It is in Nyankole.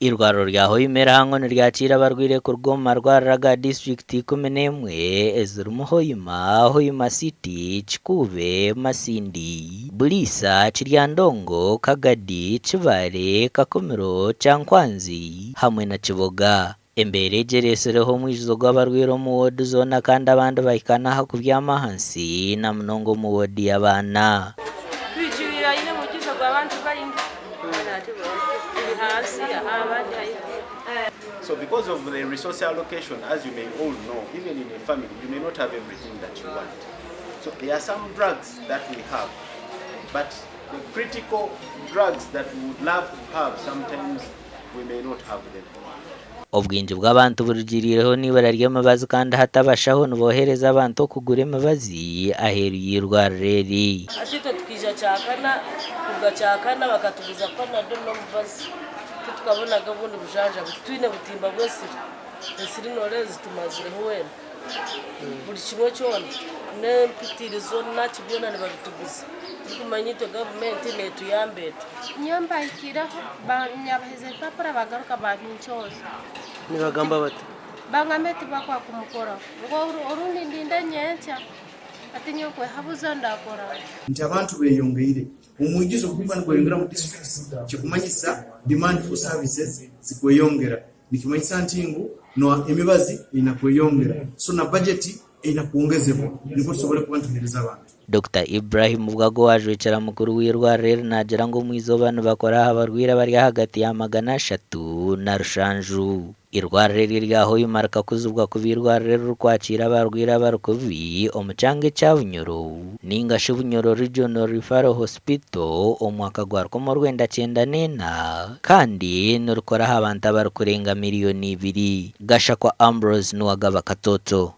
Eirwariro rya Hoima erihango niryakiira abarwaire kuruga omu marwariro aga disiturikiti 11 ezirimu Hoima, Hoima City, Kikuube, Masindi, Buliisa, Kiryandongo, Kagadi, Kibaale, Kakumiro, Kyankwanzi hamwe na Kiboga. Embeera egi ereetsireho omwijuzo gw'abarwaire omu woodi zoona kandi abandi bahika n'aha kubyama ahansi na munonga omu woodi y'abaana. So because of the resource allocation, as you may all know, even in a family, you may not have everything that you want. So there are some drugs that we have, but the critical drugs that we would love to have, sometimes we may not have them. Obwingi bw'abantu burugiriireho n'eibura ry'emibazi kandi hati abashaho nibohereza abantu okugura emibazi aheeru y'eirwariro eri. Hati itwe tukaija Kyakana, kuruga Kyakana bakatuguza Panadol n'omubazi titukabonaga obundi bujanjabi, titwine butimba bw'esiri, esiri nooreeba zitumazireho weena. Buri kimwe kyona n'empitirizo naki byona nibabituguza tirikumanya itwe gavumenti netuyamba eta. Nyowe mbahikireho nyabaheeza ebipapura bagaruka babincooza. Nibagamba bata? Bangamba tibakwenda kumukoraho ngu orundi ndinde nyenkya hati nyowe nkwehabuza ndakora nta. Nti abantu beyongeire, omwijuzo ogukuba nigweyongera omu districts kikumanyisa demand for services zikweyongera. Nikimanyisa nti ngu no emibazi eine kweyongera so na bajeti eine kwongezebwa nikwo tusobole kuba nituhereza abantu. Dokita Ibrahim Bwago owajwekyera mukuru w'eirwariro eri naagira ngu omu izooba nibakora aha barwaire abari ahagati ya 300 na 700. Eirwariro eri erya Hoima rikakuzibwa kuba eirwariro eririkwakiira abarwaire abari kubi omu kyanga ekya Bunyoro ninga shi Bunyoro Regional Referral Hospital omu mwaka gwa 1994 kandi nirikora aha bantu abarikurenga miriyoni ibiri. Gashakwa Ambrose Nuwagaba Katoto.